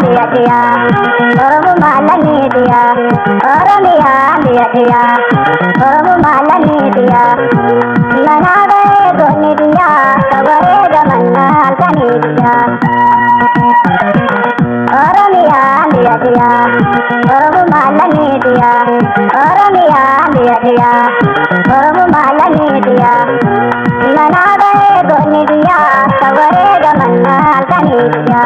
Biyya tiyya, Oromummaa lammii tiyya, Oromiyaa biyya tiyya, Oromummaa lammii tiyya. Manaa ba'ee goonni tiyya, kan wareegaman halkanii tiyya. Oromiyaa biyya tiyya, Oromummaa lammii tiyya, Oromiyaa biyya tiyya, Oromummaa lammii tiyya. Manaa ba'ee goonni tiyya, kan wareegaman halkanii tiyya.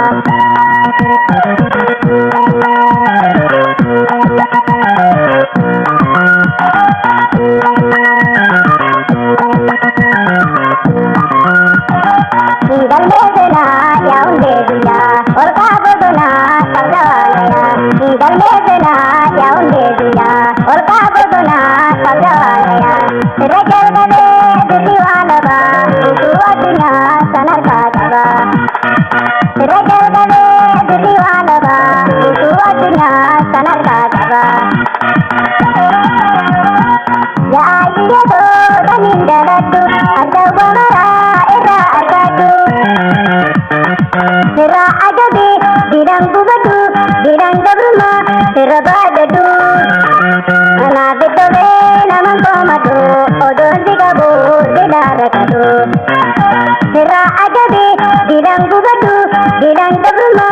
Galmee seenaa yaa hundee biyyaa, ol ka'a bosonaa qabda waalayaa. Galmee seenaa yaa hundee biyyaa, ol ka'a bosonaa qabda waalayaa. Irra jalqabee dirri waa lama, utuu addunyaa san harkaa qaba. Irra jalqabee dirri waa lama, utuu addunyaa san harkaa qaba. Yaa biyya koo kaniin daladhu, adda maraa irraa argadhu. Sirraa ajabe diidhaan gubadhu, diidhaan gabrummaa sirra baadhadhu. Anaaf ittoolee naman komadhu, odoon si qabu diidhaan rakkadhu. Sirraa ajabe diidhaan gubadhu, diidhaan gabrummaa.